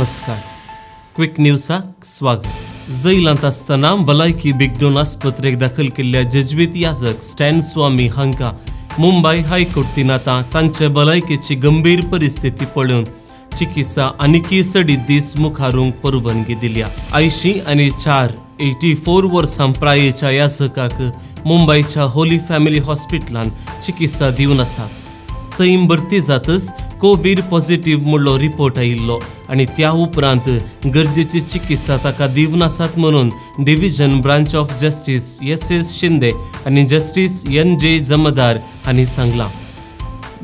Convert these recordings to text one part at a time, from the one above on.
नमस्कार. क्विक न्यूजाक स्वागत. जैलांत आसतना भलायकी बिगडून आस्पत्रेक दाखल केल्ल्या जजवीत याजक स्टॅन स्वामी हांकां मुंबय हायकोर्टीन आतां तांचे भलायकेची गंभीर परिस्थिती पळोवन चिकित्सा आनीकय सडीत दीस मुखारूंक परवानगी दिल्या. 84 84 वर्सां प्रायेच्या याजकाक मुंबयच्या होली फॅमिली हॉस्पिटलान चिकित्सा दिवन आसात. थंय भरती जातच कोवीड पॉझिटिव्ह म्हणलो रिपोर्ट आयिल्लो आनी त्या उपरांत गरजेची चिकित्सा ताका दिवन आसात म्हणून division branch of justice S S Shinde आनी जस्टीस एन जे जमदार हांणी सांगलां.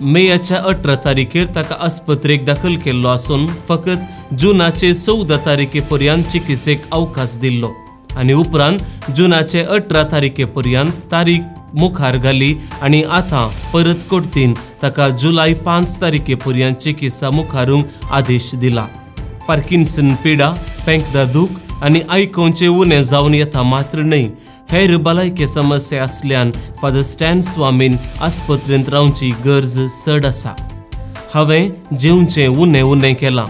मेयाच्या 18 तारखेर ताका आस्पत्रेक दाखल केल्लो आसून फकत जुनाचे 14 तारखे पर्यंत चिकित्सेक अवकाश दिल्लो आनी उपरांत जुनाचे 18 तारखे पर्यंत तारीख मुखार घाली आनी आतां परत कोर्टीन ताका जुलय 5 तारखे पर्यंत चिकित्सा मुखारूंक आदेश दिला. पार्किन्सन पिडा, पेंकदा दूख आनी आयकोवचें उणें जावन येता मात्र न्हय, हेर भलायके समस्या आसल्यान फादर स्टॅन स्वामीन आस्पत्रेंत रावची गरज चड आसा. हांवें जेवचें उणें उणें केलां.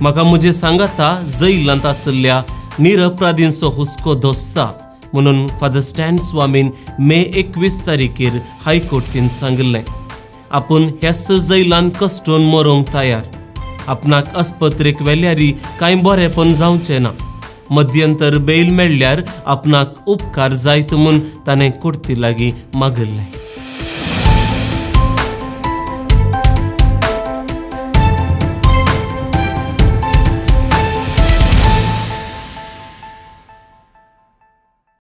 म्हाका म्हजें सांगाता जैलांत आशिल्ल्या निरपराधींचो हुस्को धोसता म्हणून फादर स्टॅन स्वामीन मे 21 तारखेर हायकोर्टीन सांगिल्लें. आपूण ह्याच जैलान कश्टून मरोंक तयार. आपणाक आस्पत्रेक व्हेल्यारी कांय बरेंपण जावचें ना. मध्यंतर बेल मेळ्ळ्यार आपणाक उपकार जायत म्हूण ताणें कोर्टी लागीं मागिल्लें.